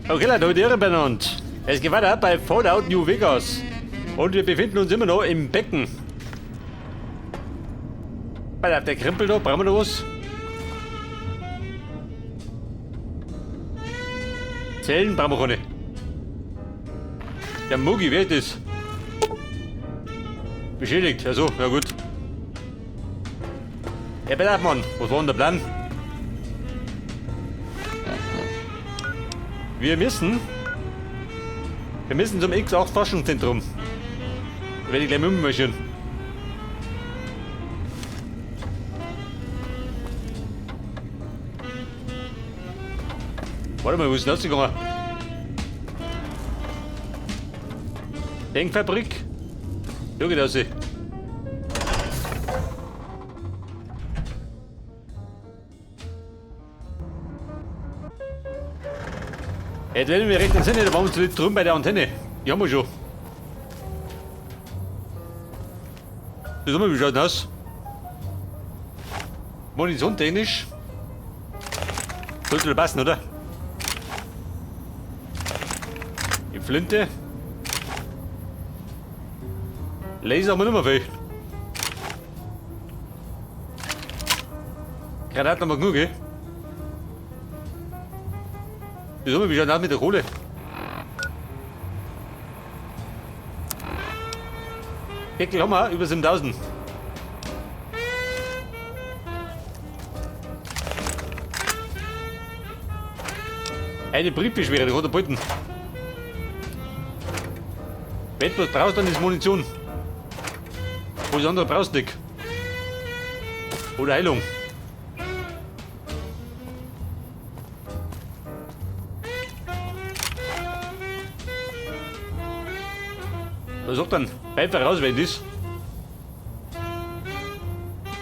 Okay, Leute, heute Ehre beieinander. Es geht weiter bei Fallout New Vegas. Und wir befinden uns immer noch im Becken. Bei der Krempel da, brauchen wir noch was? Zellen brauchen wir keine. Der Mugi, wer ist das? Beschädigt, also, ja gut. Ja, pass auf, Mann, was war denn der Plan? Wir müssen zum X8 Forschungszentrum. Da werde ich gleich mitmarschieren. Warte mal, wo ist denn das gegangen? Denkfabrik? Da geht raus. Jetzt wenn ich mich recht entsinne, da waren wir zuletzt drüben bei der Antenne. Die haben wir schon. Das haben wir, wie schaut denn aus? Munitiontechnisch. Sollte doch passen, oder? Die Flinte. Laser haben wir nicht mehr viel. Granaten haben wir genug, gell? Das haben wir, wie schaut denn aus mit der Kohle? Deckel haben wir, über 7000. Eine Briefbeschwerer, die hat er behalten. Wenn du was brauchst, dann ist Munition. Alles andere brauchst du nicht. Oder Heilung. Was sagt dann? Einfach raus, wenn das.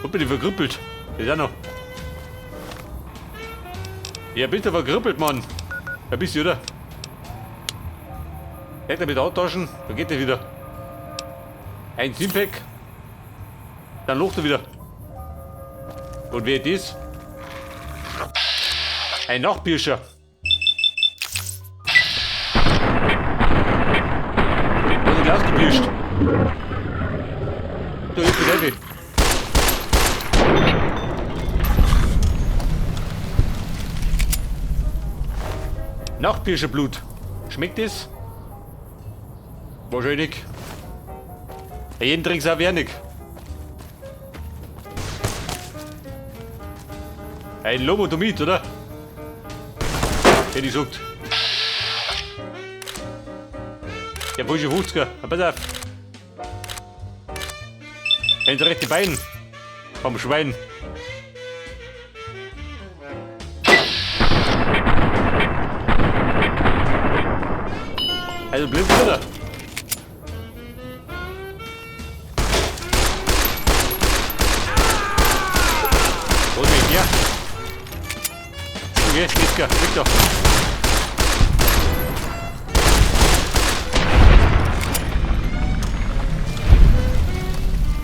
Wo bin ich verkrüppelt? Das ist auch noch. Ja, bist du verkrüppelt, Mann. Ja, bist du, oder? Hätte mit Austauschen, dann geht der wieder. Ein Teampack. Dann locht er wieder. Und wer ist das? Ein Nachtpirscher. Hat sich ausgepirscht. Da ist der Teufel. Nachtpirscherblut. Schmeckt es? Wahrscheinlich. Ja, jeden trinkt's auch wenig. Ein Lobotomit, oder? Hätte ich gesagt. Der falsche 50er. Ah, pass auf. Wenn sie rechte Bein vom Schwein. Also blind wieder. Hol mich her. Okay, geht's gar. Krieg doch.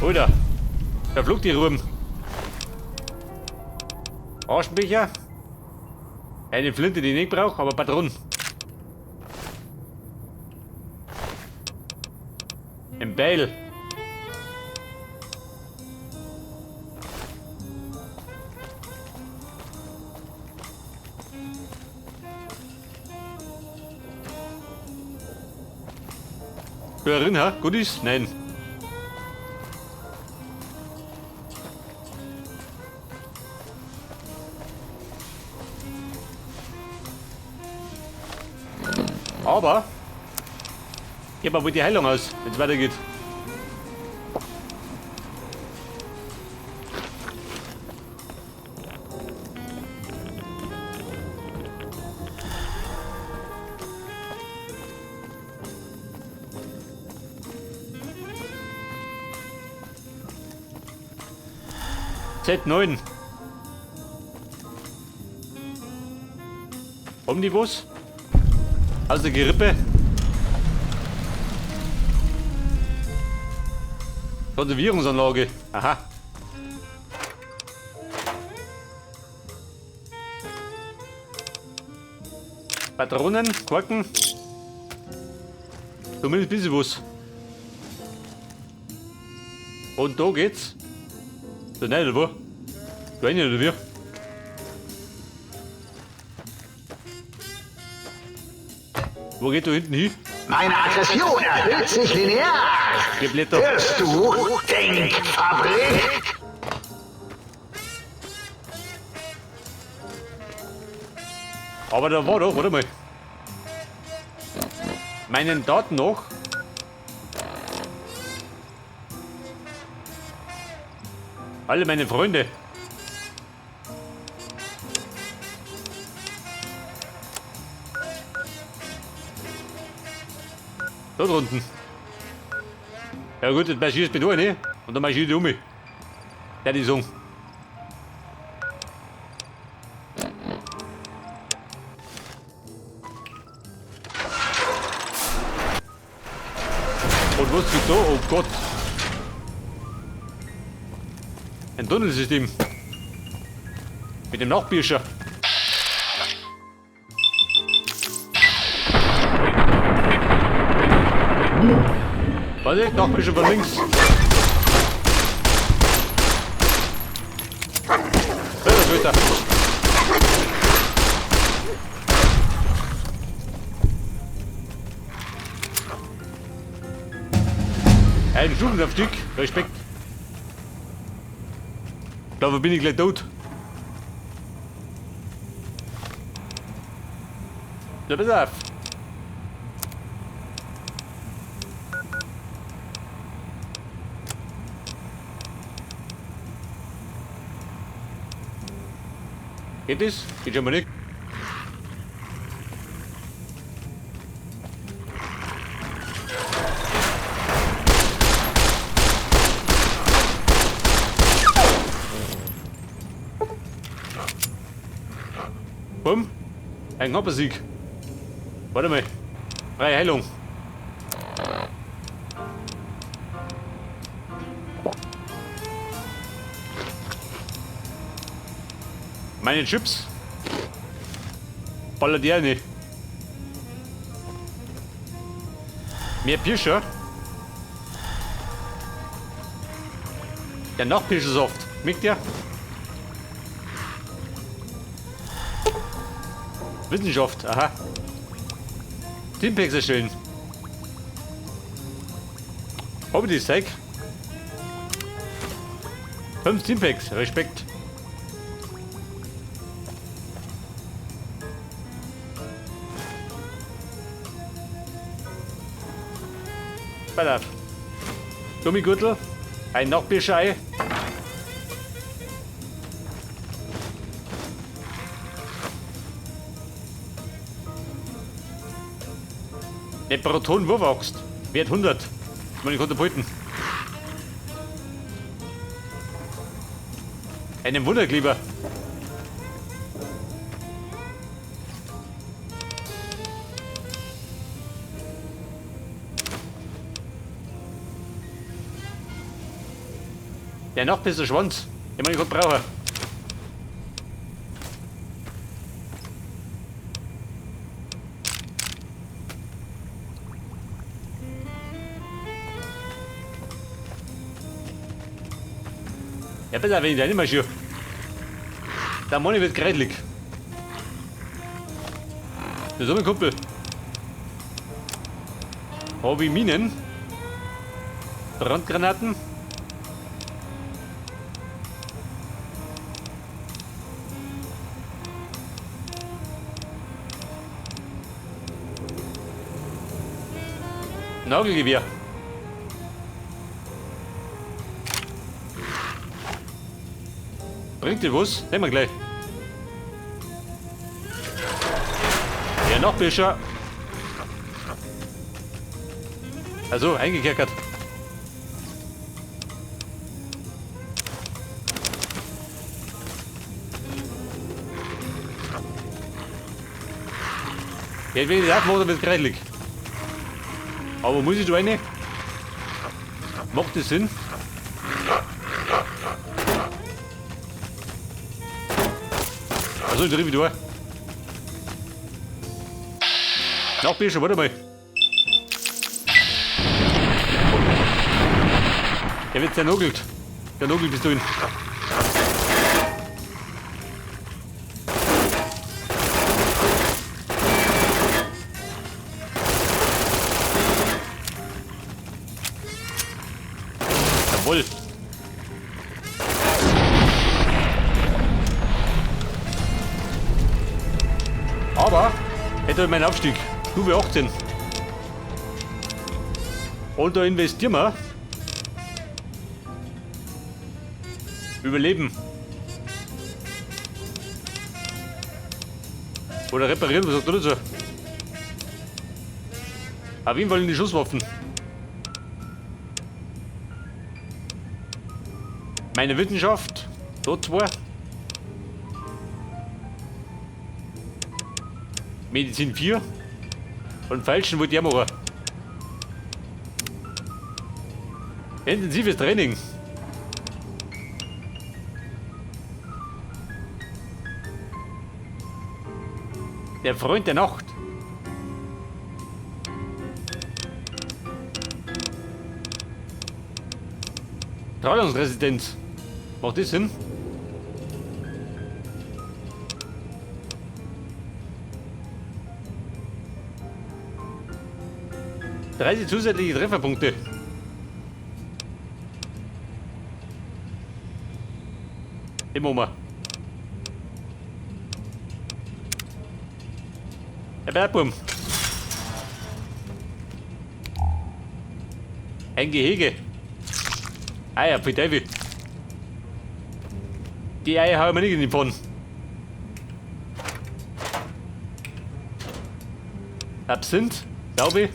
Alter, da flog die rum. Aschenbecher. Eine Flinte, die ich nicht brauche, aber Patronen. Ein Beil. Hörerin, ha? Gut ist? Nein. Aber gib mal wohl die Heilung aus, wenn's weitergeht. Z9. Omnibus? Aus der Gerippe. Konservierungsanlage. Aha. Patronen, Korken. Zumindest ein bisschen was. Und da geht's. Da nein, oder wo? Da rein, oder wie? Wo geht da hinten hin? Meine Aggression erhöht sich linear. Die Blätter. Hörst du, Denkfabrik? Aber da war doch, warte mal. Meinen Daten noch. Alle meine Freunde. Da drunten. Ja gut, jetzt marschierst du mit ne? Und dann marschiere ich um mich. Der die Song. Und was geht da? Oh Gott. Ein Tunnelsystem. Mit dem Nachbirscher. Warte, Nachbirscher von links. Weiter, weiter. Ein Stufenaufstieg, Respekt. Da bin ich gleich tot. Ja, pass auf. Geht das? Geht schon mal nicht. Bumm. Ein knapper Sieg. Warte mal. Freie Heilung. Meine Chips. Ballert die eine. Mehr Pirscher. Der Nachpirschersaft. Schmeckt der? Wissenschaft, aha. Teampacks erstellen. Hab ich das Zeug? 5 Teampacks, Respekt. Pass auf. Gummigürtel, ein Nachbierschei. Eine Proton-Wurfaxt. Wert 100. Meine Katapulten. Einen Wunderkleber. Der noch besser Schwanz, den man gerade brauche. Ja, besser, wenn ich da nicht mehr schier. Der Mann wird kreidelig. Das ist mein Kumpel. Hab ich Minen? Brandgranaten? Nagelgewehr. Bringt dir was? Nehmen wir gleich. Ja, noch besser. Also, eingekerkert. Jetzt wenn ich das aufmache, dann wird es kreidelig. Aber muss ich da rein? Macht das Sinn? Also, ich drehe wieder. Noch bin ich schon, warte mal. Der wird zernagelt. Der Nagel bist du hin. Jawohl. Aber hätte meinen Aufstieg. Stufe 18. Und da investieren wir. Überleben. Oder reparieren, was sagt du dazu? Auf jeden Fall in die Schusswaffen. Meine Wissenschaft. Da zwei. Medizin 4. Und Falschen wollte ich auch machen. Intensives Training. Der Freund der Nacht. Strahlungsresistenz. Macht das Sinn? 30 zusätzliche Trefferpunkte. Immer mal. Herr Bergbum. Ein Gehege. Ah ja, für Teufel. Die Eier haben wir nicht in die Pfanne. Absinth, glaube ich.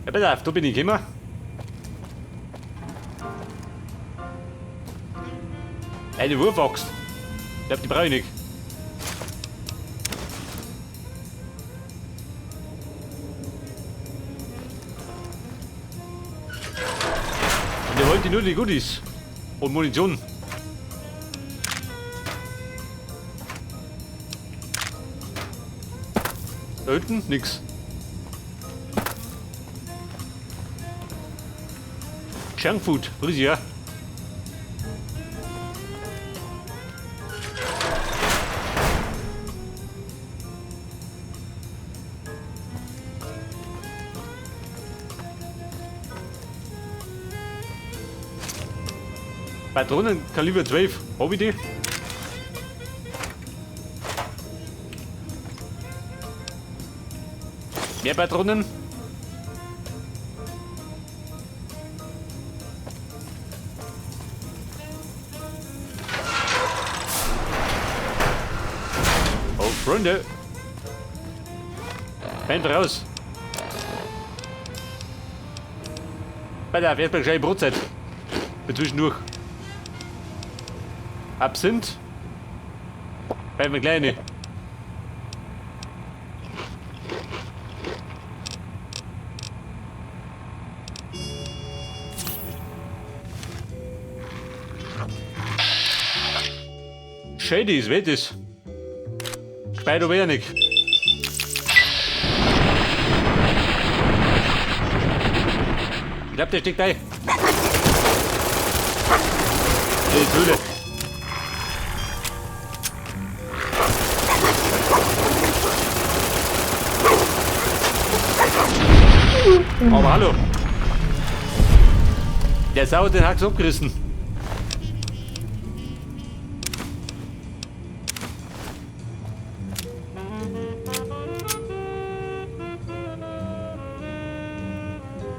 Ja, pass auf, da bin ich gekommen. Eine Wurfaxt. Ich glaub, die brauche ich nicht. Und ihr wollt nur die Goodies. Und Munition. Da hinten nix. Junkfood, grüß ja. Patronen Kaliber 12, hab ich die? Mehr Patronen? Oh, Freunde! Rennt raus! Pass auf, erstmal gescheit Brotzeit. Für zwischendurch. Absinth. Bei mir kleine. Shady ist, weh ist. Speit aber nicht. Ich glaub, der steckt ein. Die Höhle. Aber hallo. Der Sau hat den Hax abgerissen.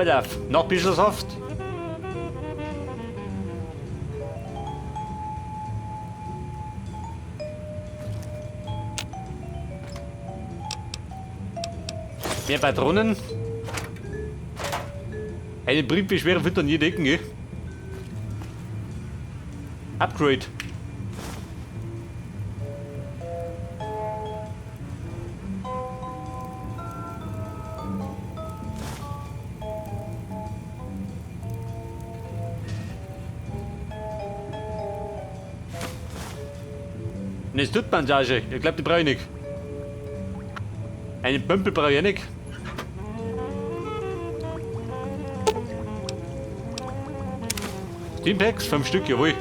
Pass auf, noch ein bisschen Saft. Mehr Patronen. Eine Briefbeschwerung findet an jeder Ecke, gell? Upgrade. Eine Stuttbandage. Ich glaube, die brauche ich nicht. Einen Pömpel brauche ich auch nicht. Stimpaks, 5 Stück, jawohl.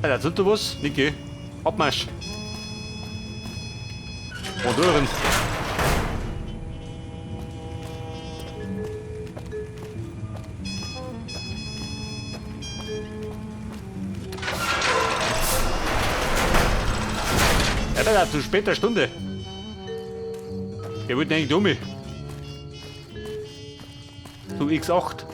Alter, sind du was? Niki. Abmarsch. Motoren. Ja, zu später Stunde. Der wird eigentlich um mich. Zum X8.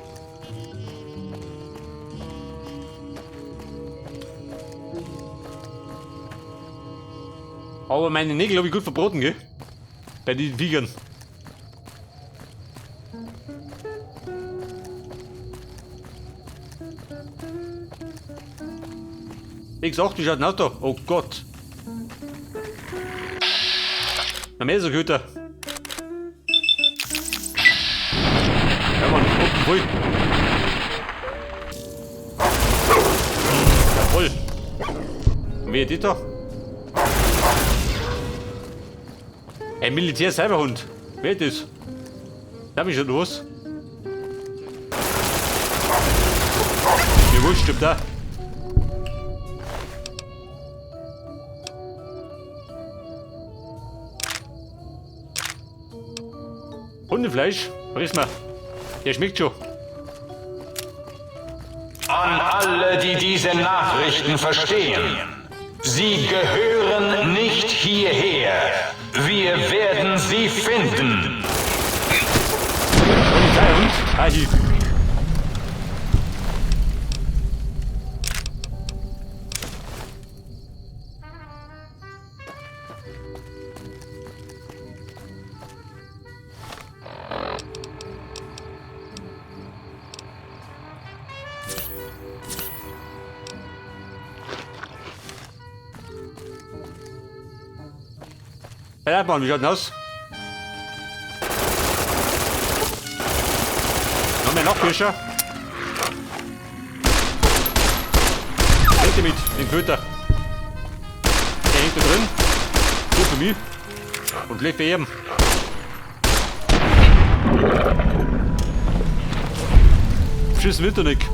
Aber meine Nägel habe ich gut verbraten, gell? Bei den Viechern. X8, wie schaut denn aus da? Oh Gott. Na, mehr so Köter. Ja, Mann, gucken, voll. Jawohl. Und wer ist das da? Ein Militär-Cyberhund. Wer ist das? Da hab ich schon los. Mir wurscht, stimmt da. Hundefleisch, friss mal. Der schmeckt schon. An alle, die diese Nachrichten verstehen. Sie gehören nicht hierher. Wir werden sie finden. Polizeihund? Ah, hier. Hey, Mann, wie schaut denn aus? Noch mehr Nachbüscher. Bitte mit, den Köter. Der hängt da drin. Gut für mich. Und schlecht für ihn. Schießen wird er nicht.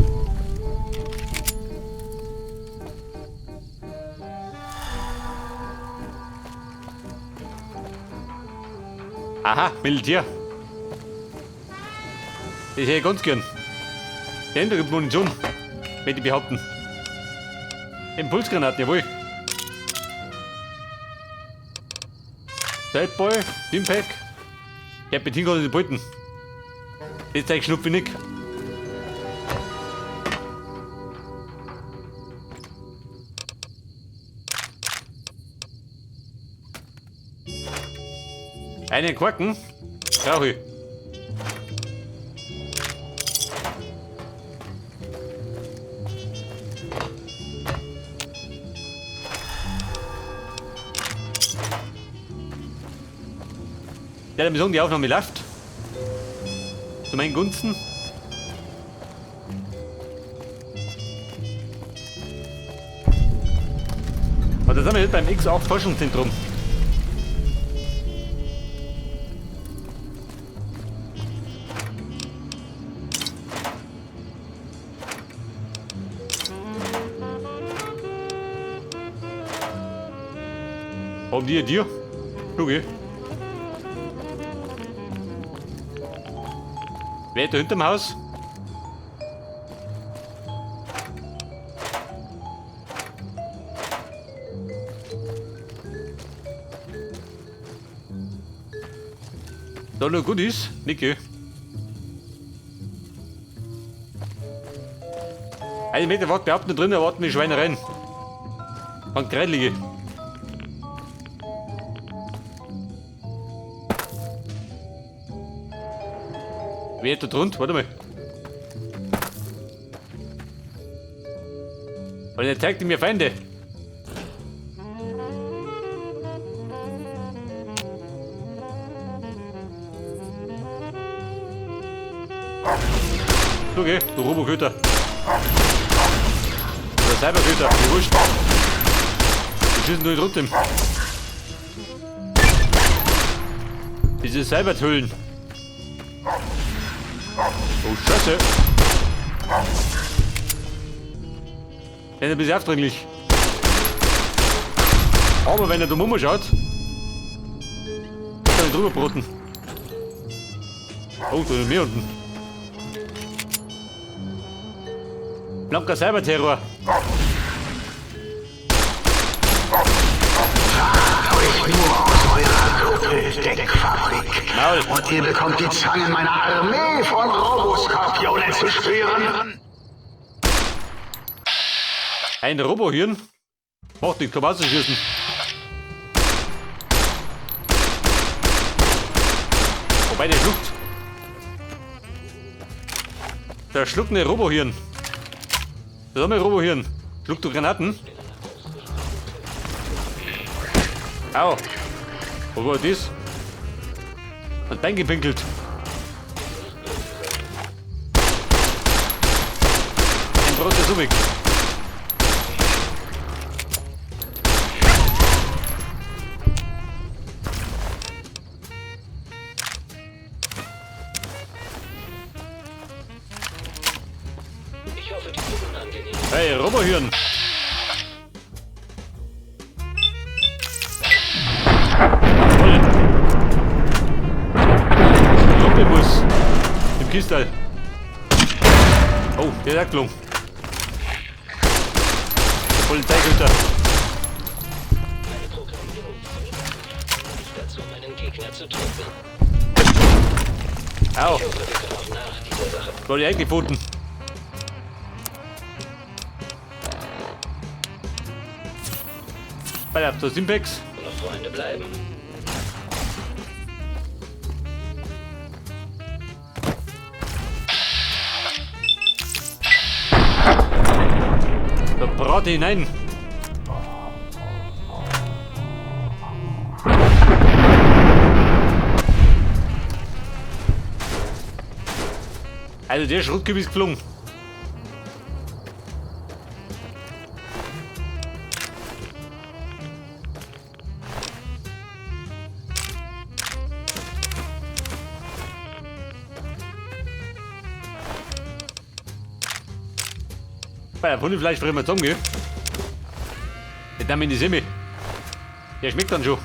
Aha, Militär. Das hätte ich ganz gern. Denn da gibt Munition, möchte ich behaupten. Impulsgranaten, jawohl. Deadboy, Teampack. Der bedient gerade die Beuten. Das zeigt Schnupfi nicht. Einen Korken brauche ich. Ja, dann sagen, die Aufnahme läuft. Zu meinen Gunsten. Und da sind wir jetzt beim X8 Forschungszentrum. Haben die dir? Okay. Wer ist da hinterm Haus? Da noch gut ist, Niki. 1 Meter wart behaupten drin, erwarten die Schweinereien. An Kreidlige. Wer ist da drunter? Warte mal. Und er zeigt mir Feinde. zu, gell? Du Roboköter. Oder Cyberköter, mir wurscht. Wir schießen durch trotzdem. Diese Cybertüllen. Oh, Scheiße. Der ist ein bisschen aufdringlich. Aber wenn er dumm umschaut, kann ich drüber broten. Oh, da ist mehr unten. Blanker Cyberterror. Euch nur aus eurer Kuppeldenkfabrik. Maul. Und ihr bekommt die Zangen meiner Armee von Roboskorpionen zu spüren. Ein Robohirn? Macht nicht, kann Wasser schießen. Wobei der schluckt. Der schluckt eine Robohirn. Das ist auch ein Robohirn. Schluckt du Granaten? Au. Wo war das? Hat Bein gepinkelt. Ein Brot ist weg. Ich hoffe, diese unangenehmen Hey, Robohirn. Voll. Doppelbus. Im Kistal. Oh, der ist auch gelungen. Der Polizeiköter. Meine Programmierung zwingt mich dazu, meinen Gegner zu töten. Au, Ich hoffe, wir können auch nach dieser Sache war die eingefunden. Bei der Simpex. noch Freunde bleiben. Da brate hinein. Also der Schrottkübel ist geflogen. Bei der Hundefleisch frieren wir zusammen, gell? Den nehmen wir in die Semme. Der schmeckt dann schon.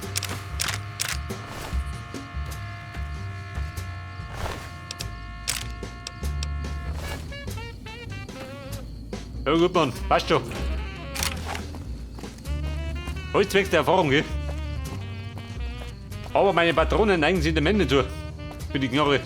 Ja gut, Mann, passt schon. Alles zwecks der Erfahrung, gell? Aber meine Patronen neigen sich dem Ende zu. Für die Knarre.